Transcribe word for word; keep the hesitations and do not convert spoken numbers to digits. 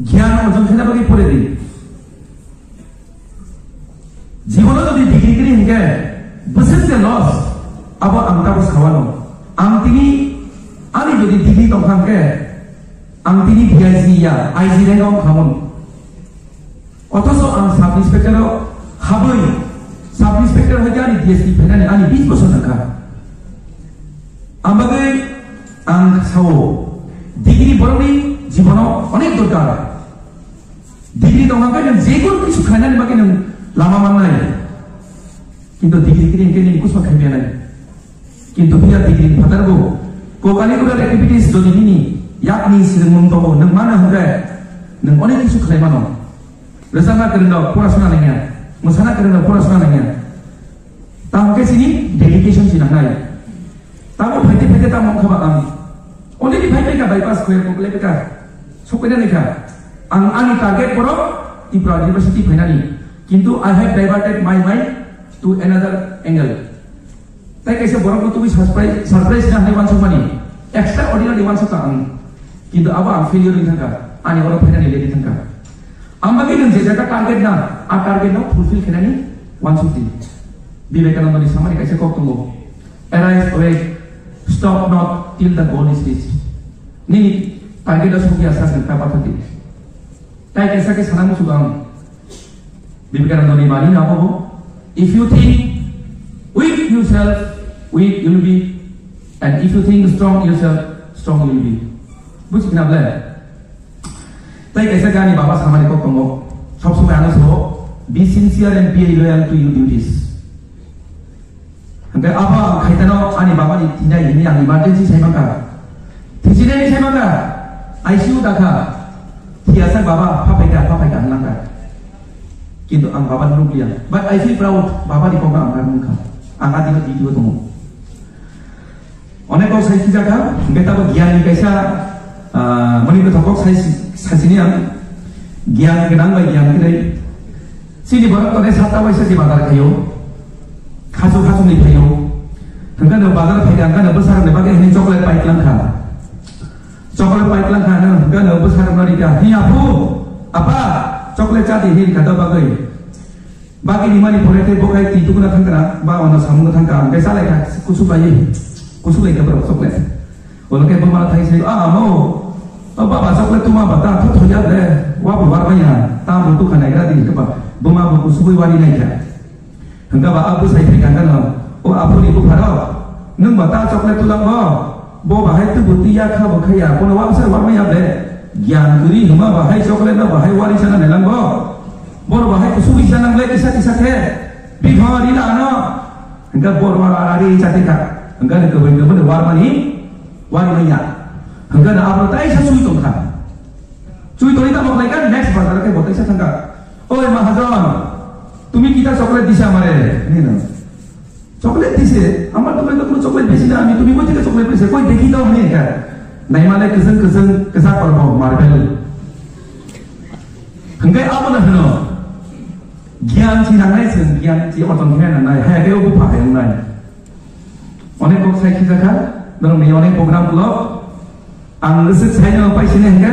Gyan orjon khaina bagwi pore di. Jibono jodi degree kwrwi hinkhe bwswk se loss, abo ang tabuk sawano. Ang tini ani jodi degree tongkha hinkhe ang tini D I G ya, I G rank o wngkha mun. Othocho ang sub inspector o habwi, sub inspector hoite ani D S P phainani ani bis bosor nangkha. Ang bagwi ang sao, degree borokni jibono onek dorkar. Degree tongkha khe nwng jekunu kisu khlainani bagwi nwng lama mannai. Kintu degree kwrwi hinkhe nini kuchma khaimaya nai. Kintu phiya degree ni phatar bo co-curricular activities jodi nini yakni swrwngmung tongo, nwng mano hwnkhe nwng onek kisu khlai mano. Rwchapna kwrwng rok pora sona nangya, mwsana kwrwng rok pora sona nangya. Tamo khe chini dedication si nangnai. Tamo phaite phaite tamo wngkha ba ang. Already phai phaikha bypass khoyang kok le phaikha. Sokphaina naikha. Ang ani target borok Tripura University phainani. Kintu I have diverted my mind to another angle. Tai kaisa borok no tubui surprise, surprise na hai wansuk mani. Extraordinary wansuk ang. Kintu abo ang failure wngkha. Ani oro phainani ready thangkha. Ang bagwi nwng je jaga target na, a target no fulfill khainani wansuk di. Vivekananda ni samani kaisa kok tongo. Arise, awake, stop not till the goal is reached. Nini target o sokya sa nwng ta pathak di. Tai kaisa khe sana muchung ang. Vivekananda ni bani na bo. If you think weak yourself, weak you will be. And if you think strong yourself, strong you will be. Buji khna ble? Tai kaisa gani baba samani kok tongo. Sob somoi ano so, be sincere and be loyal to your duties. Hingke abo ang khaitano ani baba ni tinai hini ang emergency sai mangka. Tijinai sai mangka. I C U dakha. Tiyasak baba, phapaika, phapaika hwnangka. Kintu ang baba nukliya. But I feel proud, baba ni kokno ang nukha. Ang adino video tongo. Onek kok sai sijakha, hingke tabo giyan ni kaisa, ah, mani kotha kok sai si-, sai sini ang. Giyan gwnang bai giyan kwrwi. Chini borok tole satta waisa je bazar khayo. Khasu khasu ni phayo. Hingke no bazar phaikha, hingke no bwsarok ni bagwi hini chocolate pai tlang kha. Chocolate pai tlang kha, hingke no bwsarok no rikha. Hi aphu, apa, chocolate cha di, hi rikha da bagwi. Bagwi ni mani pore tei bo khai twi tukuna thangkra, ba ono samung thangkha, hingke cha lai kha, kusu bai, kusu lai kha borok chocolate. Ono khe buma thai sai, "Ah, mo, o baba chocolate tuma ba ta tho thoya le, wa bo war maya, ta bo tu khanai gra di," khe ba, buma bo kusu bai wari nai kha. Hingke ba abu sai phai kha no, "O aphuri bupharo, nwng ba ta chocolate tulang bo, bo bahai tu buti ya kha bo khaya, kono wabsa warmai ya ble, giyan guri hima bahai chocolate no bahai wari sana nelang bo, bono bahai kusugwi sana ble kisa kisa khe, bipha rila ano." Hingke bor wara ari chate kha, hingke ni kwbwi kwbwi warmani, wari manya. Hingke na abo taisa chui tong kha. Chui toni tamo khlai kha, next bazar khe bo taisa thang kha. "Oi mahajon, tumi kita chocolate disa amare," hini no. "Chocolate dise? Amar dukane to kono chocolate besi na, ami tumi koi theke chocolate pese? Koi dekhi to," hini kha. Naimale kwchwng kwchwng kwchak kormo marble. Hingke abo no hino. Giyan si nangnai chwng, giyan si orjon khe nangnai, hai khe o bupha khe nangnai. Onek kok sai khijakha, norok ni onek program ulo. Ang rwswk sai no pai sini hingke,